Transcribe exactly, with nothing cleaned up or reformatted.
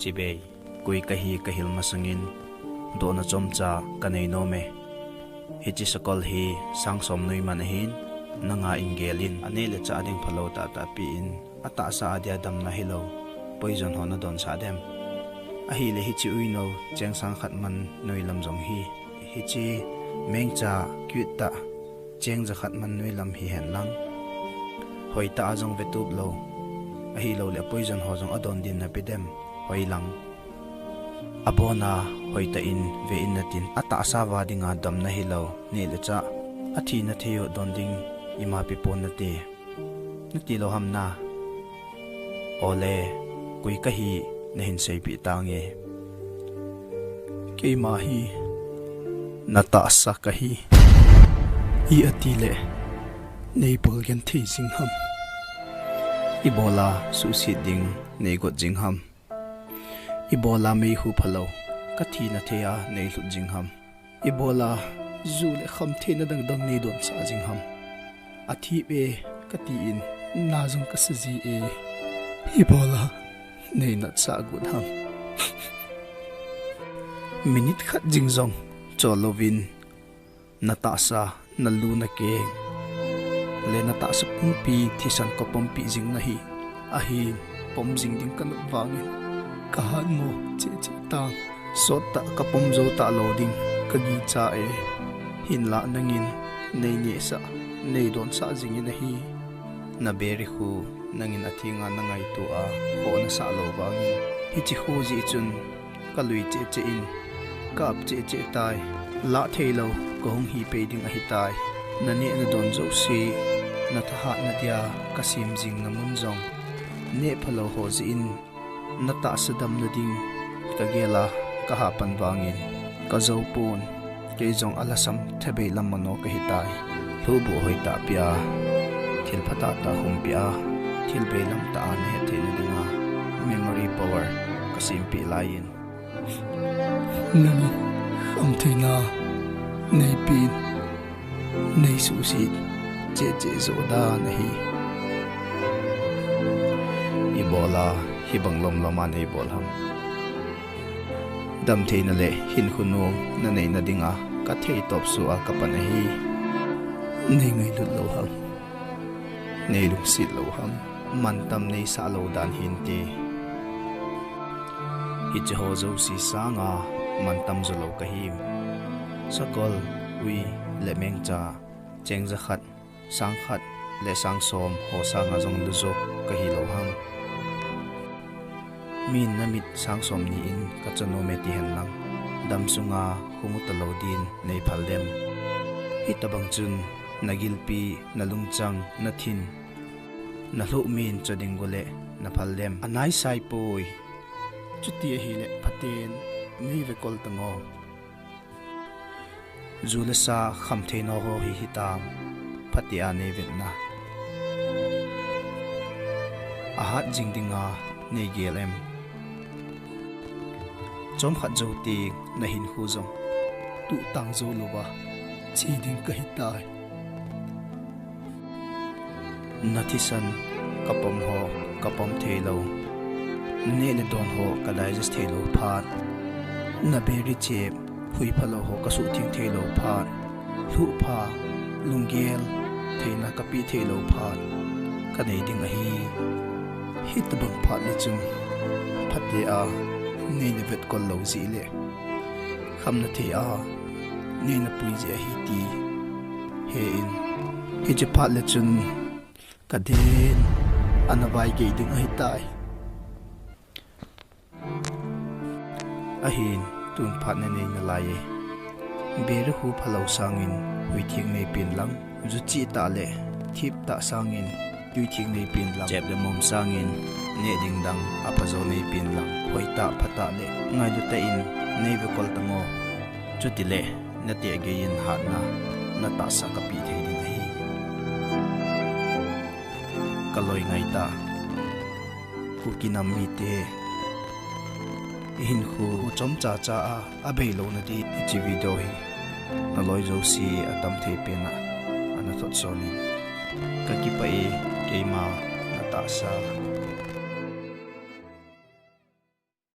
Chibai, koi kahi kahil masangin, dohna chomcha kanei nom e. Hiche sakol hi sang som noiman ahin, nanga in gelin, aneh le chah ding phalou tahtah pen, atahsa a dia damna hilou, poison ho nadonsah dem? Ahile hiche uinou, cheng sang khat man noilam jong hi, hiche mengcha cute tah, cheng jakhat man noilam hihen lang, hoitah a jong vetup lou, ahilouleh poison ho jong adon din nape dem? Hoilang. Abona hoitah in ve in natin, atahsa va dinga damna hilou, neh le chah, athina thei u don ding ima pe pon nate, nati lou ham na? Ole, koi kahi nahin seipeh tange. Keima hi natahsa kahi. I ati le, nei bol genthei jing ham? Ibola suhset ding nei got jing ham? Ibola meikhu phalou, kathina thei a nei lhut jing ham? Ibola ju le khamtheina dangdang nei donsah jing ham? Athip e katin, na jong kasa ji e. Ibola nei natsah got ham? Minute khat jing jong chol louvin, natahsa, nalu nakeng le natahsa pumpi thisan kapom peh jing nahi. Ahin, pom jing ding kanop vangin, kahatmo cheh cheh tan. Sottah kapom jou talou ding kagicha e. Hinlah nangin nei nehsah, nei donsah jingin ahi. Naberi khu nangin athenga nangaito a, khoh nasah lou vangin, hiche khu jeh chun kalui cheh cheh in, ka-ap cheh cheh tai. Lah theilou kahung hi pei ding ahitai. Naneh nadon jouse, nathahatna dia kasem jing namun jong, neh phalou ho jeh in, natahsa damna ding kagel a kahapan vangin, kajou pon, kei jong alhasam thabei lam mano kahitai. Lhuhbuh hoitah pea, thil phatah tah humpeh a, thil beilam tah a nahet theina dinga memory power kasempeh laiyin, nangin khamtheina neipen, nei suhset cheh cheh joh dan ahi. Ibola hibang lomlom a nei bol ham? Damtheina le hinkho nom naneina dinga kathei topsuh a kapan ahi. Nei ngailut lou ham? Nei lungset lou ham? Mantam neisah lou dan hinte. Hiche ho jouse sanga mantam jo lou kahim. Sakol, ui, le mengcha, cheng jakhat, sang khat le sang som ho sanga jong lujo kahilou ham? Min namit sang somni in kacha nom e tihen lang, damsunga hung u talou din neiphal dem? Hitobang chun nagilpi, nalungchang, nathin, nalhoh min cho ding gule naphal dem? Anaisai poi. Chuti ahile phaten neive kol tango. Ju le sa khamtheina ho hi hitam, phatea neivetna? Ahat jing dinga neigel em? Chomkhat jou teng nahinkho jong tuhtang jou louva che ding kahitai. Nathisan kapom ho kapom theilou, naneh le don ho ka digest theilou phat, naberi chep, hui phalou ho kasuhtheng theilou phat, lhuhpha, lunggel, theina kapeh theilou phat kanei ding ahi. Hitobang phat le chun phatea neina vetkol lou jeh le khamna thei a neina pui jeh ahi ti he in, hiche phat le chun kaden ana vaigei ding ahitai. Ahin, tun phat nanei nalai e. Beri khu phalou sangin huitheng neipen lang, ju chehtah le thiptah sangin tuitheng neipen lang, chep le mom sangin neh ding dang aphajo neipen lang, hoitah phatah le ngailutah in neive kol tango. Chutile nateh geiyin hatna natahsa kapeh thei ding ahi. Kaloi ngaitah Kuki nam mite, ihinkho chomcha cha a abeilouna ding hiche video hi naloi jouse atam thei pen a ana thot son in. Kakipah e, keima natahsa